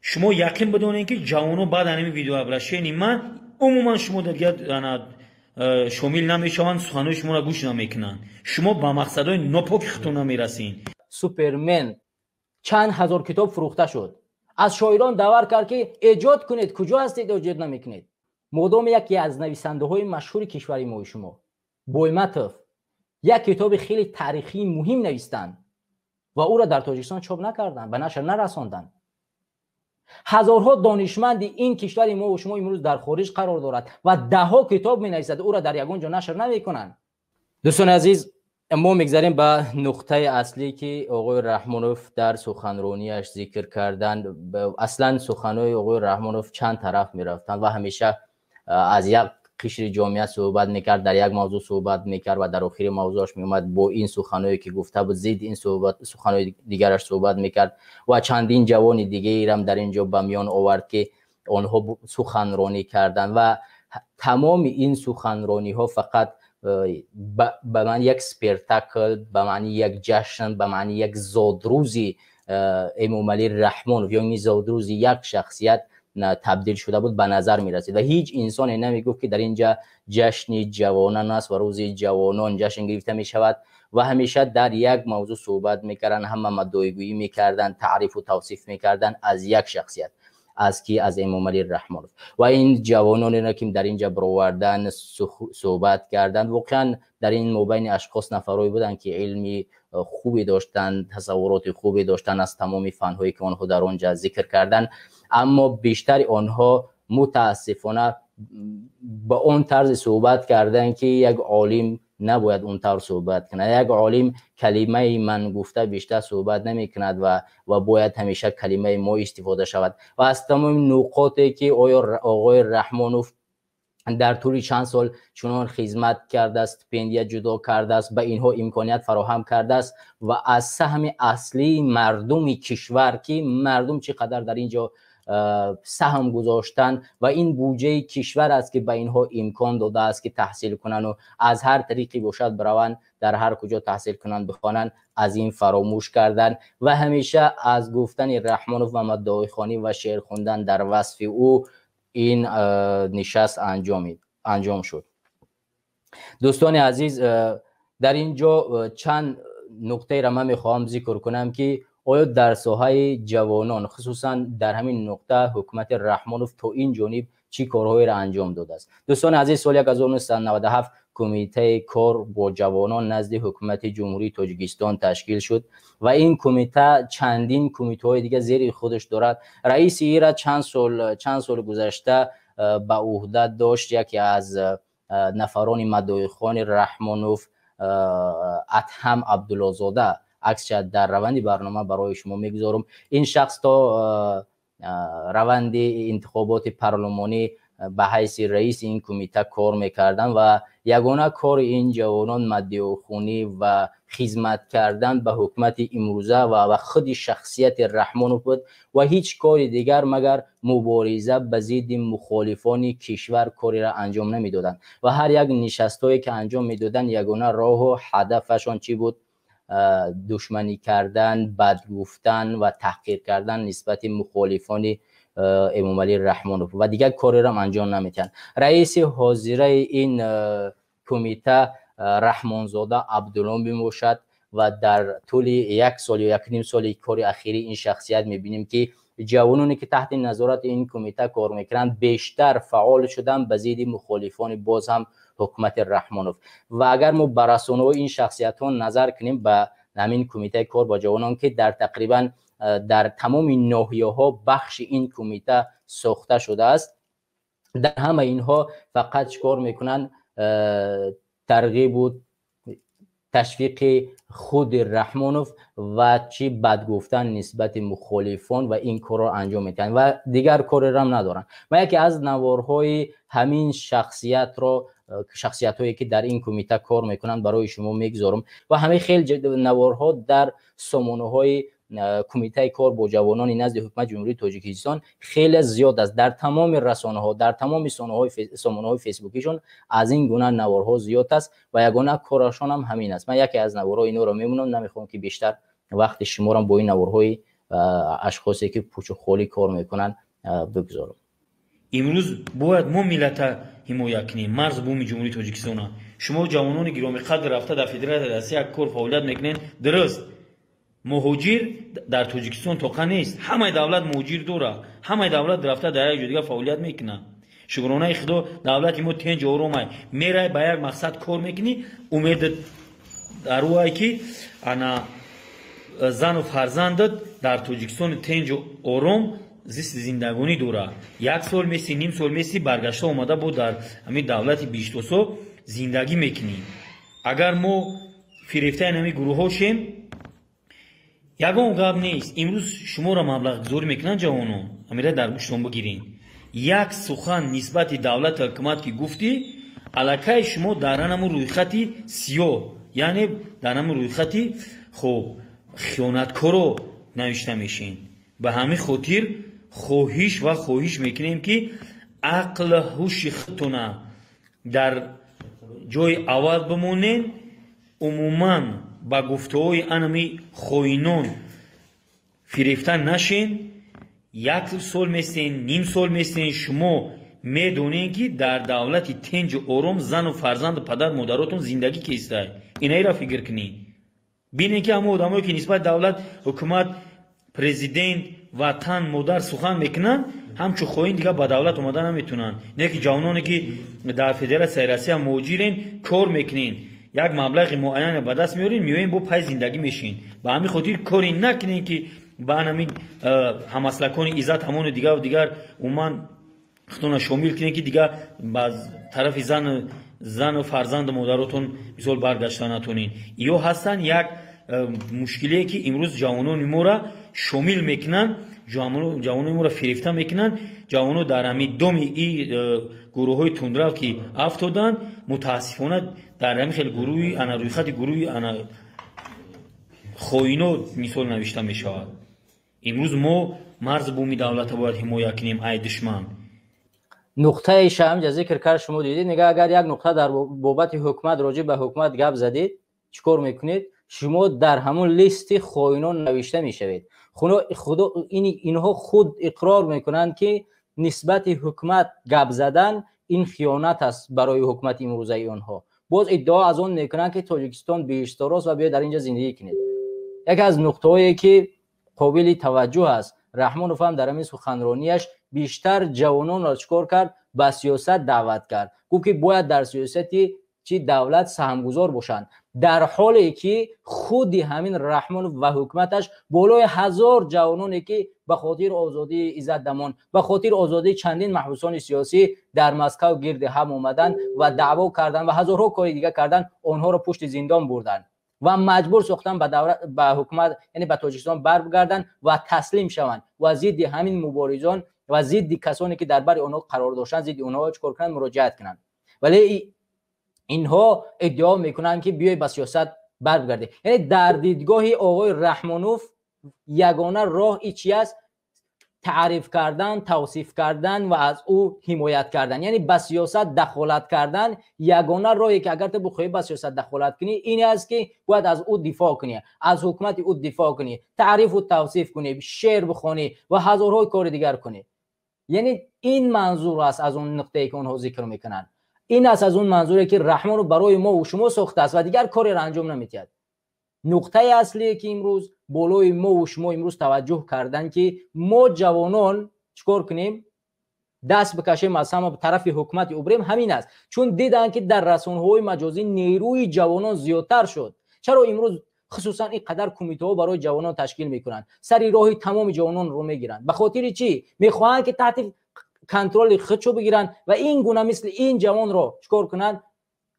Шумо яқин бидонед, ки ҷавоно баъд ҳамин видеообращение ман умуман шумо дигар шомил намешаванд, суханои шуморо гӯш намекунанд. Шумо ба мақсадҳои нопоки худтон намерасед. Супермен чанд ҳазор китоб фурӯхта шуд. Аз шоирон даъват кард, ки эҷод кунед. Куҷо ҳастед, эҷод намекунед? Модоме яке аз нависандаҳои машҳури кишвари мои шумо, Бойматов, як китоби хеле таърихии муҳим навистанд ва ӯро дар Тоҷикистон чоп накарданд, ба нашр нарасонданд. Ҳазорҳо донишманди ин кишвари мову шумо имрӯз дар хориҷ қарор дорад ва даҳҳо китоб менависад, ӯро дар ягон ҷо нашр намекунанд. Дӯстони азиз, мо мегзарем ба нуқтаи аслӣ, ки оғои Раҳмонов дар суханронияш зикр карданд. Аслан суханҳои оғои Раҳмонов чанд тараф мерафтанд ва ҳамеша аз як қишри ҷомеа суҳбат мекард, дар як мавзӯъ суҳбат мекард ва дар охири мавзӯаш меомад, бо ин суханое ки гуфта буд, зидди ин суханои дигараш суҳбат мекард ва чандин ҷавони дигаерам дар ин ҷо ба миён овард, ки онҳо суханронӣ карданд. Ва тамоми ин суханрониҳо фақат ба маъни як спектакл, ба маъни як ҷашн, ба маъни як зодрӯзи Эмомалӣ Раҳмонов ё зодрӯзи як шахсият табдил шуда буд, ба назар мерасид. Ва ҳеҷ инсоне намегуфт, ки дар ин ҷа ҷашни ҷавонон аст ва рӯзи ҷавонон ҷашн гирифта мешавад. Ва ҳамеша дар як мавзӯъ суҳбат мекарданд, ҳама маддоигӯӣ мекарданд, таърифу тавсиф мекарданд аз як шахсият, аз ки? Аз Эмомалӣ Раҳмонов. Ва ин ҷавононеро, ки дар ин ҷа баровардан, суҳбат карданд, воқеан дар ин мобайни ашхос нафарое буданд, ки илми хубе доштанд, тасаввуроти хубе доштанд аз тамоми фанҳое, ки онҳо дар он ҷа зикр карданд. Аммо бештари онҳо мутаассифона ба он тарзи суҳбат карданд, ки як олим набояд он тавр суҳбат кунад. Як олим калимаи ман гуфта бештар суҳбат намекунад ва бояд ҳамеша калимаи мо истифода шавад. Ва аз тамоми нуқоте, ки оё оғои Раҳмонов дар тӯли чанд сол чунон хизмат кардааст, стипендия ҷудо кардааст, ба инҳо имконият фароҳам кардааст ва аз саҳми аслии мардуми кишвар, ки мардум чӣ қадар дар ин ҷо саҳм гузоштанд ва ин буҷаи кишвар аст, ки ба инҳо имкон додааст, ки таҳсил кунанд аз ҳар тариқе бошад, бираванд, дар ҳар куҷо таҳсил кунанд, бихонанд, аз ин фаромӯш карданд. Ва ҳамеша аз гуфтани Раҳмонов ва маддоихонӣ ва шеър хондан дар васфи ӯ ин нишаст анҷом шуд. Дӯстони азиз, дар ин ҷо чанд нуқтаеро ман мехоҳам зикр кунам, ки оё дар соҳаи ҷавонон, хусусан дар ҳамин нуқта, ҳукумати Раҳмонов то ин ҷониб чӣ корҳоеро анҷом додааст. Дӯстони азиз, соли 1997 кумитаи кор бо ҷавонон назди ҳукумати Ҷумҳурии Тоҷикистон ташкил шуд ва ин кумита чандин кумитаҳои дига зери худаш дорад. Раиси ира чанд соли гузашта ба ӯҳда дошт яке аз нафарони маддоихони Раҳмонов, Адҳам Абдуллозода. Аксша дар раванди барнома барои шумо мегузорам. Ин шахс то раванди интихоботи парлумонӣ ба ҳайси раиси ин кумита кор мекарданд ва ягона кори ин ҷавонон маддиёхунӣ ва хизмат кардан ба ҳукумати имрӯза ва ба худи шахсияти Раҳмонов буд ва ҳеҷ кори дигар, магар мубориза ба зидди мухолифони кишвар, кореро анҷом намедоданд. Ва ҳар як нишастҳое, ки анҷом медоданд, ягона роҳу ҳадафашон чӣ буд? Душманӣ кардан, бад гуфтан ва таҳқир кардан нисбати мухолифони Эмомалӣ Раҳмонов ва дигар кореро анҷом намедиҳанд. Раиси ҳозираи ин кумита Раҳмонзода Абдулло мебошад ва дар тӯли як сол ё якним соли кори ахири ин шахсият мебинем, ки ҷавононе, ки таҳти назорати ин кумита кор мекунанд, бештар фаъол шуданд ба зидди мухолифони боз ҳам ҳукумати Раҳмонов. Ва агар мо ба расонаҳои ин шахсиятҳо назар кунем, ба ҳамин кумитаи кор бо ҷавонон, ки дар тақрибан дар тамоми ноҳияҳо бахши ин кумита сохта шудааст, дар ҳама инҳо фақат чӣ кор мекунанд? Тарғибу ташвиқи худи Раҳмонов ва чӣ бад гуфтан нисбати мухолифон ва ин корро анҷом медиҳанд ва дигар кореро надоранд. Ва яке аз наворҳои ҳамин шахсиятро, шахсиятҳое, ки дар ин кумита кор мекунанд, барои шумо мегузорам. Ва ҳамин хел наворҳо дар сомонаҳои кумитаи кор бо ҷавонони назди ҳукумати Ҷумҳурии Тоҷикистон хеле зиёд аст. Дар тамоми расонаҳо, дар тамоми сомонаҳои фейсбукишон аз ин гуна наворҳо зиёд аст ва ягона корашон ҳам ҳамин аст. Ман яке аз наворҳои инҳоро мемонам, намехоҳам, ки бештар вақти шуморо бо ин наворҳои Ашхосе ки пучу холӣ кор мекунанд бигзорам. Имрӯз бояд мо миллата ҳимоя кунем, марзу буми Ҷумҳурии Тоҷикистона. Шумо ҷавонони гиромиқадр рафта дар Федератсияи Россия кор фаъолият мекунед, дуруст. Муҳоҷир дар Тоҷикистон тоқа нест. Ҳамаи давлат муҳоҷир дорад. Ҳамаи давлат рафта дар як ҷо дигар фаъолият мекунад. Шукронаи Худо, давлати мо тенҷ оромай. Мерай ба як мақсад кор мекунӣ, умедат дар ӯ ай ки ана зану фарзандат дар Тоҷикистони тенҷу ором зисти зиндагонӣ дорад. Як сол меси, ним сол меси, баргашта омада бо дар ҳамин давлати биштосо зиндагӣ мекунӣ. Агар мо фирефтаи ҳамин гурӯҳҳо шем, ягон гап нест. Имрӯз шуморо маблағгузорӣ мекунанд ҷавонон, ҳамира дар гӯштон бигирен. Як сухан нисбати давлату ҳукумат ки гуфтӣ, аллакай шумо дар ҳамун рӯйхати сиёҳ, яъне дар ҳамун рӯйхати хоб хиёнаткоро навишта мешин. Ба ҳамин хотир хоҳиш ва хоҳиш мекунем, ки ақлу ҳуши худтона дар ҷои аввал бимонен, умуман ба гуфтаҳои анами хоинон фирефта нашен. Як сол местен, ним сол местен, шумо медонед, ки дар давлати тенҷу ором зану фарзанду падар модаротон зиндагӣ кестай. Инаира фикр кунед. Бинед, ки ҳамон одамое ки нисбати давлат, ҳукумат, президент, ватан, модар сухан мекунанд, ҳамчун хоин дигар ба давлат омада наметавонанд. Не ки ҷавононе ки дар Федератсияи Россия муҳоҷирен, кор мекунед, як маблағи муайяне ба даст меоред, меоем бо пай зиндагӣ мешин. Ба ҳамин хотир коре накунед, ки ба ҳамин ҳамаслакони Иззат ҳамону дигару дигар умуман худтона шомил кунед, ки дигар ба тарафи зану фарзанду модаротон мисол баргашта натонед. Ё ҳастанд як мушкилие, ки имрӯз ҷавонони моро шомил мекунанд, ҷавонони моро фирефта мекунанд. Ҷавонон дар ҳамин доми и гурӯҳҳои тундрав ки афтоданд, мутаассифона дар ҳамин хел гурӯҳи ана рӯйхати гурӯҳи ана хоино мисол навишта мешавад. Имрӯз мо марзу буми давлата бояд ҳимоя кунем ай душман. Нуқтаи шамҷа зикр кард, шумо дидед, мега агар як нуқта дар бобати ҳукумат, роҷеъ ба ҳукумат гап задед, чӣ кор мекунед? Шумо дар ҳамон листи хоинон навишта мешавед. Худо инҳо худ иқрор мекунанд, ки нисбати ҳукумат гап задан ин хиёнат аст барои ҳукумати имрӯзаи онҳо. Боз иддао аз он мекунанд, ки Тоҷикистон биҳишторост ва биёед дар инҷа зиндагӣ кунед. Яке аз нуқтаҳое ки қобили таваҷҷӯҳ аст, Раҳмонов ҳам дар ҳамин суханронияш бештар ҷавононро чӣ кор кард? Ба сиёсат даъват кард. Гуфт, ки бояд дар сиёсати чи давлат саҳмгузор бошанд, дар ҳоле ки худи ҳамин Раҳмонов ва ҳукуматаш болои 1000 ҷавононе, ки ба хотири озодии Иззат Дамон, ба хотири озодии чандин маҳбусони сиёсӣ дар Москав гирди ҳам омаданд ва даъво карданд ва ҳазорҳо кори дига карданд, онҳоро пушти зиндон бурданд ва маҷбур сохтан ба ҳукумат, яъне ба Тоҷикистон баргарданд ва таслим шаванд ва зидди ҳамин муборизон ва зидди касоне ки дар бари онҳо қарор доштанд, зидди онҳо чӣ кор кунанд? Муроҷиат кунанд. Вале инҳо иддао мекунанд, ки биёй ба сиёсат баргардед. Яъне дар дидгоҳи оғои Раҳмонов ягона роҳи чи аст? Таъриф кардан, тавсиф кардан ва аз ӯ ҳимоят кардан, яъне ба сиёсат дахолат кардан. Ягона роҳе ки агар ту бихоҳӣ ба сиёсат дахолат кунӣ, ин аст, ки бояд аз ӯ дифоъ кунӣ, аз ҳукумати ӯ дифоъ кунӣ, таърифу тавсиф кунӣ, шеър бихонӣ ва ҳазорҳои кори дигар кунӣ. Яъне ин манзур аст аз он нуқтае ки онҳо зикр мекунанд. Ин аст аз он манзуре ки Раҳмонов барои мо шумо сохтааст ва дигар кореро анҷом намедиҳад. Нуқтаи аслие ки имрӯз болои мо шумо имрӯз таваҷҷӯҳ карданд, ки мо ҷавонон чӣ кор кунем, даст бикашем аз ҳама тарафи ҳукумати ӯ бирем, ҳамин аст. Чун диданд, ки дар расонаҳои маҷозӣ нерӯи ҷавонон зиёдтар шуд. Чаро имрӯз хусусан ин қадар кумитаҳо барои ҷавонон ташкил мекунанд, сари роҳи тамоми ҷавононро мегиранд? Ба хотири чӣ? Мехоҳанд, ки таҳти контроли худшо бигиранд ва ин гуна мисли ин ҷавонро чӣ кор кунанд?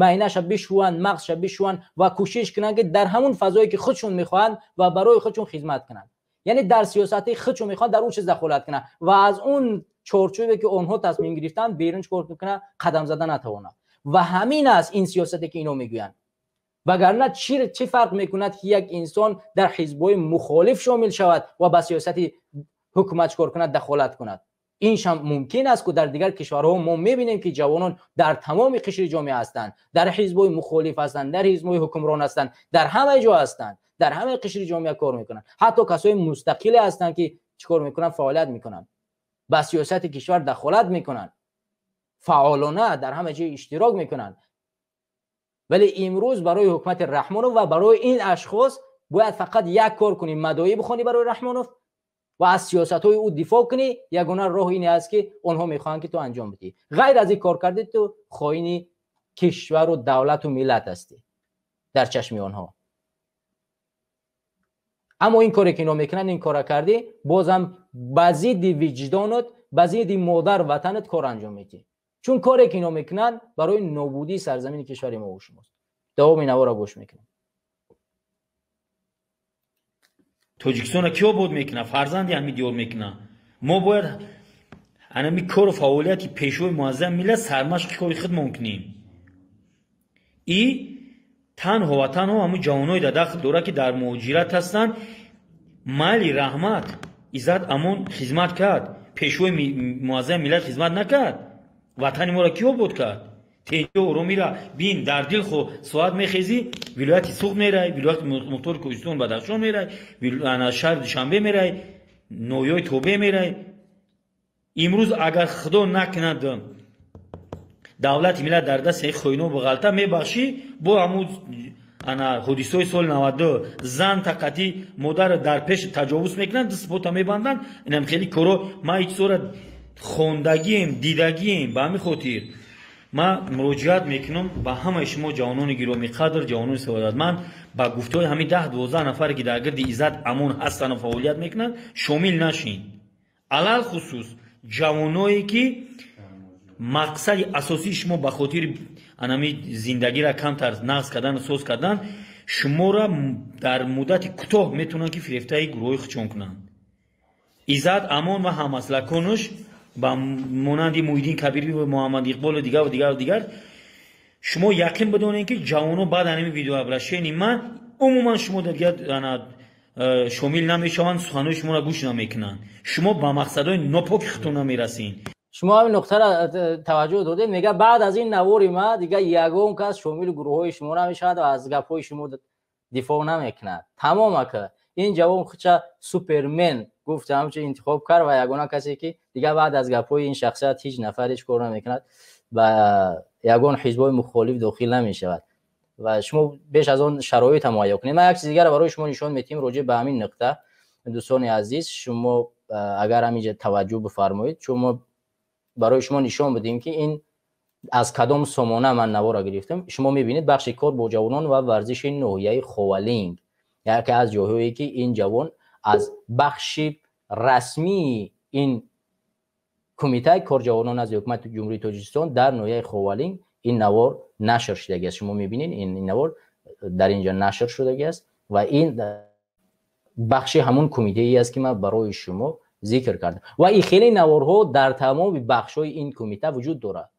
Майнаша бишӯянд, мағзша бишӯянд ва кӯшиш кунанд, ки дар ҳамун фазое ки худшон мехоҳанд ва барои худшон хизмат кунанд, яъне дар сиёсати худшон мехоҳанд, дар он чиз дахолат кунанд ва аз он чорчӯбе ки онҳо тасмим гирифтанд берун чӣ кор кунанд? Қадам зада натавонанд. Ва ҳамин аст ин сиёсате ки ино мегӯянд. Вагарна чӣ фарқ мекунад, ки як инсон дар ҳизбҳои мухолиф шомил шавад ва ба сиёсати ҳукумат чӣ кор кунад? Дахолат кунад. Иншам мумкин аст, ки дар дигар кишварҳо мо мебинем, ки ҷавонон дар тамоми қишри ҷомеа ҳастанд, дар ҳизбҳои мухолиф ҳастанд, дар ҳизбҳои ҳукмрон ҳастанд, дар ҳама ҷо ҳастанд. Дар ҳамаи қишри ҷомеа кор мекунанд. Ҳатто касои мустақиле ҳастанд, ки чӣ кор мекунанд? Фаъолият мекунанд, ба сиёсати кишвар дахолат мекунанд, фаъолона дар ҳама ҷой иштирок мекунанд. Вале имрӯз барои ҳукумати Раҳмонов ва барои ин ашхос бояд фақат як кор кунӣ: мадоӣ бихонӣ барои Раҳмонов ва аз сиёсатҳои ӯ дифоъ кунӣ. Ягона роҳ ине аст, ки онҳо мехоҳанд, ки ту анҷом бидиҳӣ. Ғайр аз ин кор кардӣ, ту хоини кишвару давлату миллат ҳастӣ дар чашми онҳо. Аммо ин коре, ки ино мекунанд, ин кора кардӣ, бозам ба зидди виҷдонат, ба зидди модар ватанат кор анҷом медиҳӣ, чун коре, ки ино мекунанд, барои нобудии сарзамини кишвари мо шумост. Давоми навора гӯш мекунем. Тоҷикистонро ки обод мекунад? Фарзанди ҳамин диёр мекунад. Мо бояд анами кору фаъолияти Пешвои Муаззами миллат сармашқи кори худмон кунем. И танҳо ва танҳо ҳамун ҷавоное дар дахл дорад, ки дар муҳоҷират ҳастанд. Майли, раҳмат, Иззат Амон хизмат кард, Пешвои Муаззами миллат хизмат накард? Ватани моро ки обод кард? Тенҷо оромира бин дар дил. Хо соат мехезӣ, вилояти Суғд мерай, вилояти мухтори Кӯҳистон Бадахшон мерай, шаҳри Душанбе мерай, ноҳияҳои тобеъ мерай. Имрӯз агар Худо накунад, давлати миллат дар дасти хоино бағалта, мебахшӣ, бо ҳамун ана ҳодисаҳои соли 92, зан тақатӣ модар дар пеш таҷовуз мекунанд, дастпота мебанданд. Инам хеле коро ман ҳеҷ хондагием, дидагием. Ба ҳамин хотир ман муроҷиат мекунам ба ҳамаи шумо, ҷавонони гиромиқадр, ҷавонони саодатманд: ба гуфтаҳои ҳамин 10-12 нафаре, ки дар гирди Иззат Амон ҳастану фаъолият мекунанд, шомил нашин. Алалхусус ҷавоное, ки мақсади асосии шумо ба хотири анами зиндагиро камтар нағз кардану соз кардан, шуморо дар муддати кӯтоҳ метавонанд, ки фирефтаи гурӯҳҳои худшон кунанд. Иззат Амон ва ҳамаслаконаш ба монанди Муҳиддин Кабирӣ ва Муҳаммад Иқболу дигару дигару дигар, шумо яқин бидонед, ки ҷавоно баъд анами видеообращении ман умуман шумо дигар шомил намешаванд, суханҳои шуморо гӯш намекунанд. Шумо ба мақсадҳои нопоки худтон намерасед. Шумо ҳамин нуқтаро таваҷҷӯҳ додед. Мега, баъд аз ин навори ма дигар ягон кас шомили гурӯҳҳои шумо намешавад ва аз гапҳои шумо дифоъ намекунад. Тамом. Ака, ин ҷавон худша супермен гуфт, ҳамчун интихоб кард ва ягона касе, ки дигар баъд аз гапҳои ин шахсият ҳеҷ нафар ҳеҷ кор намекунад, ба ягон ҳизбҳои мухолиф дохил намешавад. Ва шумо беш аз он шароита муҳайё кунед. Ман як чиз дигарро барои шумо нишон медиҳем роҷеъ ба ҳамин нуқта. Дӯстони азиз, шумо агар ҳаминҷа таваҷҷӯҳ бифармоед, чун мо барои шумо нишон бидем, ки ин аз кадом сомона ман навора гирифтам. Шумо мебинед, бахши кор бо ҷавонон ва варзиши ноҳияи Ховалинг, яке аз ҷойҳое, ки ин ҷавон аз бахши расмии ин кумитаи корҷавонон аз ҳукумати Ҷумҳурии Тоҷикистон дар ноҳияи Ховалинг ин навор нашр шудагӣ аст. Шумо мебинед, ин навор дар инҷа нашр шудагӣ аст ва ин бахши ҳамун кумитае аст, ки ман барои шумо зикр кардам. Ва ин хеле наворҳо дар тамоми бахшҳои ин кумита вуҷуд дорад.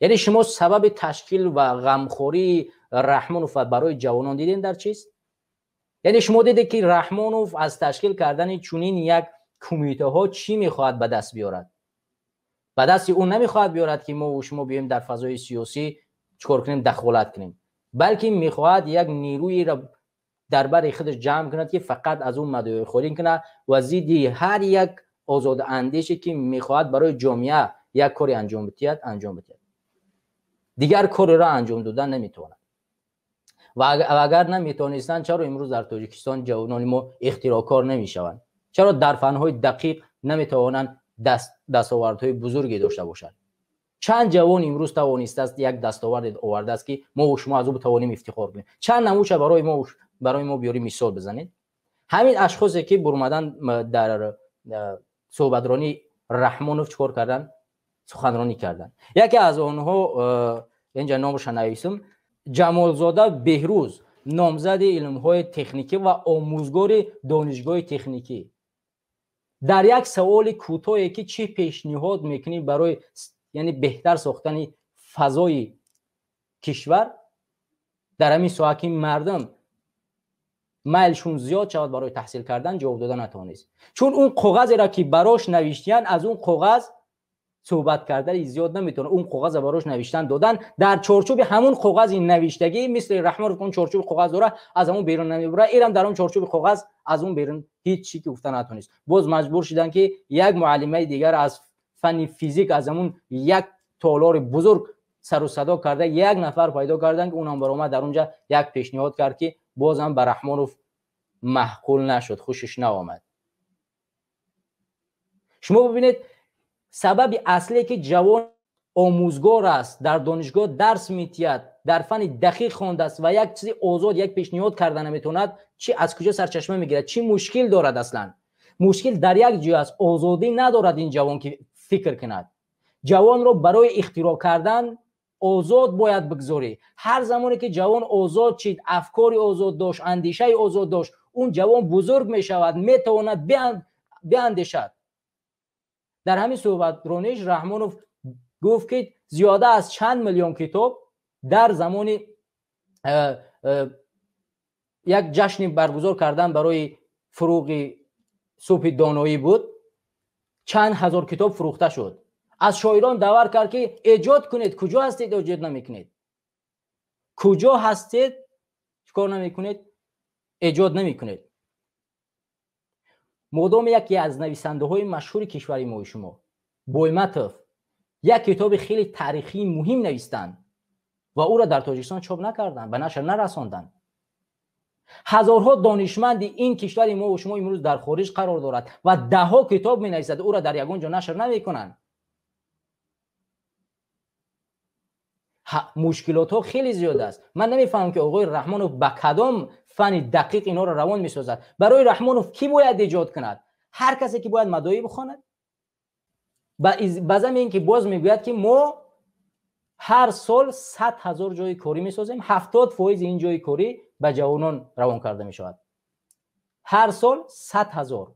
Яъне шумо сабаби ташкил ва ғамхории Раҳмонов барои ҷавонон дидем дар чист? Яъне шумо дидед, ки Раҳмонов аз ташкил кардани чунин як кумитаҳо чӣ мехоҳад ба даст биёрад. Ба дасти ӯ намехоҳад биёрад, ки мо шумо биёем, дар фазои сиёсӣ чикор кунем, дахолат кунем, балки мехоҳад як нерӯеро дар бари худаш ҷамъ кунад, ки фақат аз ӯ мадоихорӣ кунад ва зидди ҳар як озодаандеше, ки мехоҳад барои ҷомеа як коре анҷом бидиҳад, анҷом бидиҳад. Дигар кореро анҷом додан наметавонад. Ва агар наметавонистанд, чаро имрӯз дар Тоҷикистон ҷавонони мо ихтироъкор намешаванд? Чаро дар фанҳои дақиқ наметавонанд дастовардҳои бузурге дошта бошанд? Чанд ҷавон имрӯз тавонистааст, як дастовард овардааст, ки мо шумо аз ӯ битавонем ифтихор кунем? Чанд намуша барои мо биёри, мисол бизанед. Ҳамин ашхосе, ки бурмадан дар суҳбатронии Раҳмонов чикор карданд, суханронӣ карданд. Яке аз онҳо, инҷа номаша нависм, Ҷамолзода Беҳрӯз, номзади илмҳои техникӣ ва омӯзгори донишгоҳи техникӣ, дар як саволи кӯтоҳе, ки чӣ пешниҳод мекунӣ барои, яъне, беҳтар сохтани фазои кишвар дар ҳамин соҳа, ки мардум майлшон зиёд шавад барои таҳсил кардан, ҷавоб дода натавонист, чун он коғазеро, ки барош навиштиянд, аз он коғаз суҳбат кардани зиёд наметавонад. Он коғаза барош навиштан додан, дар чорчӯби ҳамун коғази навиштагӣ, мисли Раҳмонов он чорчӯби коғаз дора, аз ҳамун берун намебура. Ирам дар он чорчӯби коғаз аз он берун ҳеҷ чӣ ки гуфта натонист. Боз маҷбур шуданд, ки як муаллимаи дигар аз фанни физик аз ҳамун як толори бузург сару садо карда як нафар пайдо карданд, ки унам баромад, дар унҷа як пешниҳод кард, ки бозам ба Раҳмонов маъқул нашуд, хушиш наомад. Шумо бибинед, сабаби аслие ки ҷавон омӯзгор аст, дар донишгоҳ дарс метиҳад, дар фанни дақиқ хондааст ва як чизи озод, як пешниҳод карда наметавонад, чи аз куҷо сарчашма мегирад? Чӣ мушкил дорад? Аслан мушкил дар як ҷой аст: озодӣ надорад ин ҷавон, ки фикр кунад. Ҷавонро барои ихтироъ кардан озод бояд бигзорӣ. Ҳар замоне ки ҷавон озод шид, афкори озод дошт, андешаи озод дошт, он ҷавон бузург мешавад, метавонад биандешад. Дар ҳамин суҳбатрониш Раҳмонов гуфт, ки зиёда аз чанд миллион китоб дар замони як ҷашни баргузор кардан барои фуруғи субҳи доноӣ буд, чанд ҳазор китоб фурӯхта шуд. Аз шоирон даъват кард, ки эҷод кунед. Куҷо ҳастед, эҷод намекунед? Куҷо ҳастед, чикор намекунед, эҷод намекунед? Модоме яке аз нависандаҳои машҳури кишвари мои шумо, Бойматов, як китоби хеле таърихии муҳим навистанд ва ӯро дар Тоҷикистон чоп накарданд, ба нашр нарасонданд. Ҳазорҳо донишманди ин кишвари мо шумо имрӯз дар хориҷ қарор дорад ва даҳҳо китоб менависад, ӯро дар ягон ҷо нашр намекунанд. Мушкилотҳо хеле зиёд аст. Ман намефаҳмам, ки оғои Раҳмонов ба кадом фанни дақиқ инҳоро равон месозад. Барои Раҳмонов кӣ бояд эҷод кунад? Ҳар касе ки бояд мадоӣ бихонад? Ба зами ин ки боз мегӯяд, ки мо ҳар сол 100 000 ҷои корӣ месозем, 70% ин ҷои корӣ ба ҷавонон равон карда мешавад. Ҳар сол 100 000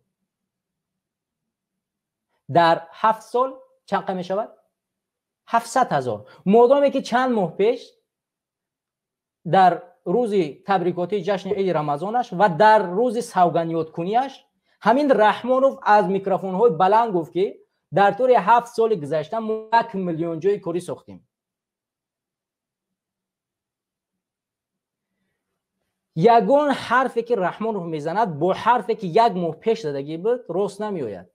дар 7 сол чанд қа мешавад? 700 000. Модоме ки чанд моҳ пеш дар рӯзи табрикотии ҷашни иди Рамазонаш ва дар рӯзи савганёдкунияш ҳамин Раҳмонов аз микрофонҳои баланд гуфт, ки дар тӯли 7 соли гузашта мо 1 миллион ҷои корӣ сохтем. Ягон ҳарфе ки Раҳмонов мезанад, бо ҳарфе ки як моҳ пеш задагӣ буд, рост намеояд.